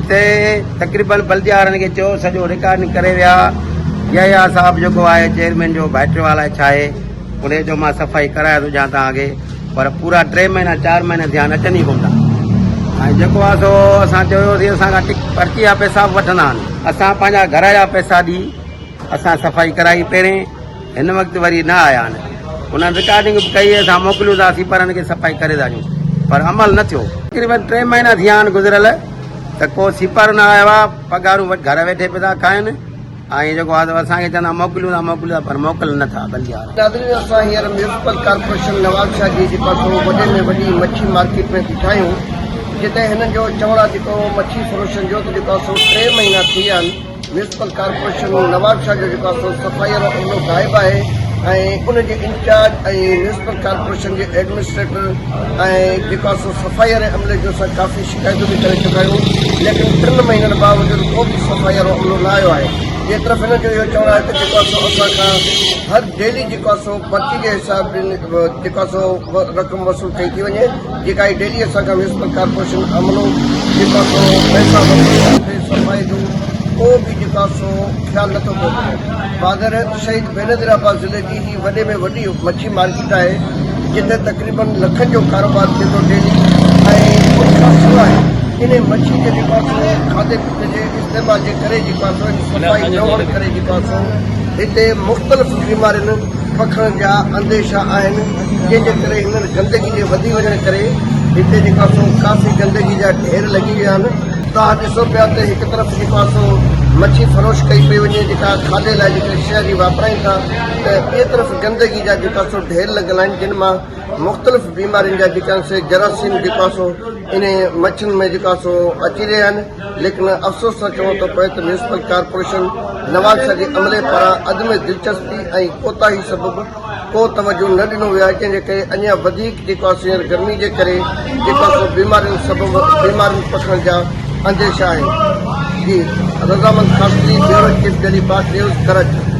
هتي تقريبن بلديه وارن کي چيو سڄو رڪارڊنگ ڪري ويا يحيٰ صاحب جيڪو آهي چيئرمين جو ڀائٽيو الائي ڇا آهي انهي جو مان صفائي ڪرايو ٿو ڏيان توهان کي پر پورا ٽي مهينا چار مهينا ٿيا آهن اچن ئي ڪونه ٿا ۽ جيڪو آهي سو اسان چيوسين اسان کان ٽڪ پرچي جا پئسا به وٺندا آهن اسان پنهنجا گهر جا پئسا ڏئي اسان صفائي ڪرائي پهرين هن وقت وري نه آيا آهن انهن رڪارڊنگ به ڪئي اسان موڪليون ٿا سپرن کي صفائي ڪري ٿا ڏيون پر عمل نه ٿيو. تقريبن ٽي مهينا ٿيا آهن گذريل ته ڪو سپر نه آيو آهي پگهارون وٺ گهر ويٺي پيا ٿا کائن ۽ جيڪو آهي اسان کي چوندا موڪليون ٿا موڪليون ٿا پر موڪلن نه ٿا بلدي وارا. ناظرين اسان هينئر ميونسپل ڪارپوريشن نوابشاهه جي جيڪا سو وڏي ۾ وڏي مڇي مارڪيٽ ۾ بيٺا آهيون جتي هنن جو چوڻ آهي جيڪو مڇي فروشن جو ته جيڪو سو ٽي مهينا ٿي ويا آهن ميونسپل ڪارپوريشن نوابشاهه جو جيڪو آهي سو صفائي وارو عملو غائب آهي ۽ ان جي انچارج ۽ ميونسپل ڪارپوريشن جي ايڊمنسٽريٽر ۽ جيڪو آهي سو صفائي واري عملي جو اسان ڪافي شڪايتون به ڪري چڪا آهيون ليڪن ٽن مهينن باوجود ڪو به صفائي وارو عملو نه آيو آهي ٻئي طرف هنن جو اهو چوڻ آهي ته جيڪو آهي سو اسان کان هر ڊيلي جيڪو آهي سو پرچي جي حساب جيڪو آهي سو رقم وصول ڪئي ٿي وڃي جيڪا هي ڊيلي اسان کان ميونسپل ڪارپوريشن عملو جيڪو آهي سو پئسا وصول ڪري صفائي جو ڪو به جيڪو آهي سو خيال نٿو ڪيو وڃي. واضح رهي ته شهيد بينظير آباد ضلعي جي هي وڏي ۾ وڏي مڇي مارڪيٽ آهي جتي تقريبن لکن جو ڪاروبار ٿئي ٿو ڊيلي ۽ ان کان سواء انهي مڇي جي جيڪو آهي سو کاڌي پيتي جي استعمال جي ڪري جيڪو آهي سو ان صفائي نه هئڻ ڪري جيڪو آهي سو هتي مختلف بيمارين پکڙڻ جا انديشا آهن جنهن جي ڪري هنن گندگي جي وڌي وڃڻ ڪري هتي جيڪو آهي سو ڪافي گندگي جا ڍير لڳي ويا آهن توهان ڏسو پيا ته هڪ طرف جيڪو آهي سو مڇي فروش ڪئي پئي وڃي جيڪا کاڌي لاء جيڪي شهري واپرائين ٿا ته ٻئي طرف گندگي جا جيڪو آهي سو ڍير لڳل آهن جن مان مختلف بيمارين جا جيڪي آهن سي جراثيم جيڪو آهي سو انهي مڇين ۾ جيڪو آهي سو اچي رهيا آهن ليڪن افسوس سان چوڻو ٿو پوي ته ميونسپل ڪارپوريشن نوابشاهه جي عملي پاران عدم دلچسپي ۽ ڪوتاهي سبب ڪو توجه نه ڏنو ويو آهي جنهن جي ڪري اڃا وڌيڪ جيڪو آهي سو هينئر گرمي جي ڪري جيڪو آهي سو بيمارين سبب بيمارين پکڙڻ جا انديشا آهن. جي Razamand Khaskheli, bureau chief daily Pak news, Karachi.